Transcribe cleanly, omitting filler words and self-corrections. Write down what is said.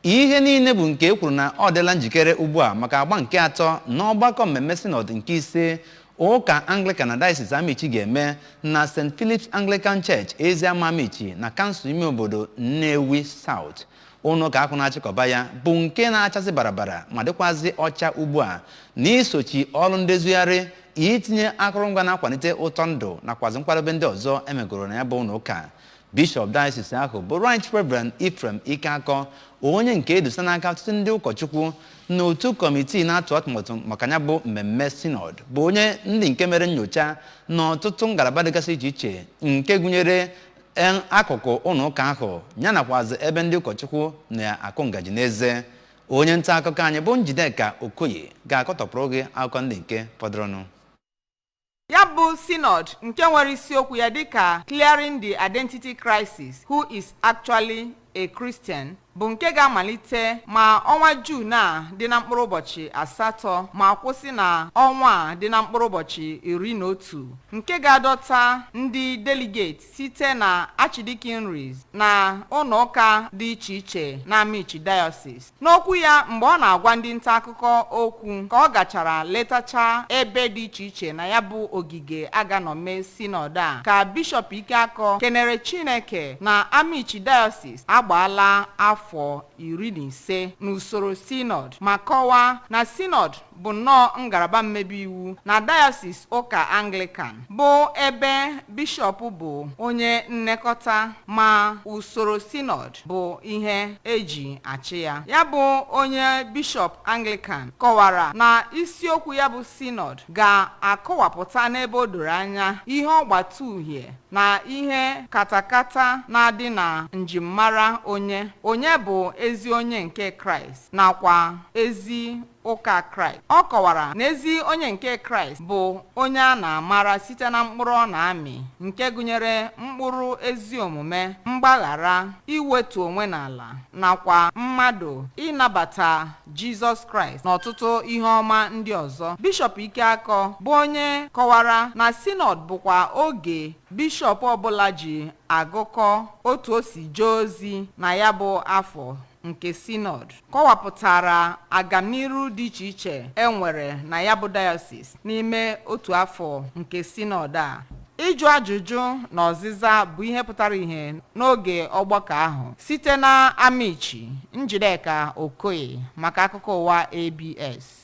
Ihe niile bụ nke e kwuru na ọ dịla njikere ugbu a maka agba nke atọ n'ọgbakọ mmemme Synod nke ise ụka Anglican na Diocese Amichi ga-eme na St. Philip's Anglican Church, Eziama Amichi, na kansụl ime obodo Nnewi South. Ụlọ ụka ahụ na-achịkọba ya bụ nke na-achasị barabara ma dịkwazị ọcha ugbu a n'isochi ọrụ ndezigharị, itinye akụrụngwa na-akwalite ụtọ ndụ nakwazi nkwadobe ndị ọzọ emegoro na ya bụ ụlọ ụka. Bishọp diocese ahụ bụ Right Reverend Ephraim Ikeakọ, onye nke edusa n'aka ọtụtụ ndị ụkọchukwu na otu kọmitii na-atụ atụmatụ maka ya bụ mmemme synod, bụ onye ndị nke mere nyocha n'ọtụtụ ngalaba dịgasị iche iche, nke gụnyere akụkụ ụlọ ụka ahụ ya nakwazi ebe ndị ụkọchukwu na-akụ ngaji n'eze. Onye nta akụkọ anyị bụ Njideka Okoye ga-akọtọpụrụ gị akụkọ ndị nke fọdụrụnụ. Ya bụ synod, nke nwere isiokwu ya dịka "Clearing the Identity Crisis: Who is Actually a Christian?", bụ nke ga-amalite ma ọnwa Juun a dị na mkpụrụ ụbọchị 8 ma kwụsị na ọnwa a dị na mkpụrụ ụbọchị 11, nke ga-adọta ndị delegate site na archdeaconries na ụlọ ụka dị iche iche na Amichi Diocese. N'okwu ya mgbe ọ na-agwa ndị nta akụkọ okwu ka ọ gachara letacha ebe dị iche iche na ya bụ ogige aganọ mee synod a, ka Bishọp Ikeakọ kenere Chineke na Amichi Diocese agbaala afọ 15 n'usoro synod, ma kọwaa na synod bụ nnọọ ngalaba mmebi iwu na diocese ụka Anglican, bụ ebe bishọp bụ onye nnekọta, ma usoro synod bụ ihe eji achị ya. Ya bụ onye bishọp Anglican kọwara na isiokwu ya bụ synod ga-akọwapụta n'ebe o doro anya ihe ọgbata uhie na ihe katakata na-adị na njirimara onye onye bụ ezi onye nke Kraịst nakwa ezi ụka Kraịst. Ọ kọwara na ezi onye nke Kraịst bụ onye a na-amara site na mkpụrụ ọ na-amị, nke gụnyere mkpụrụ ezi omume, mgbaghara, iwetu onwe n'ala nakwa mmadụ ịnabata Jizọs Kraịst na ọtụtụ ihe ọma ndị ọzọ. Bishọp Ikeakọ bụ onye kọwara na synod bụkwa oge bishọp ọbụla ji agụkọ otu o si jee ozi na ya bụ afọ nke synod, kọwapụtara agamniru dị iche iche e nwere na ya bụ diocese n'ime otu afọ nke synod a. Ịjụ ajụjụ na ọzịza bụ ihe pụtara ìhè n'oge ọgbakọ ahụ. Site na Amichi, Njideka Okoye maka akụkọ ụwa ABS.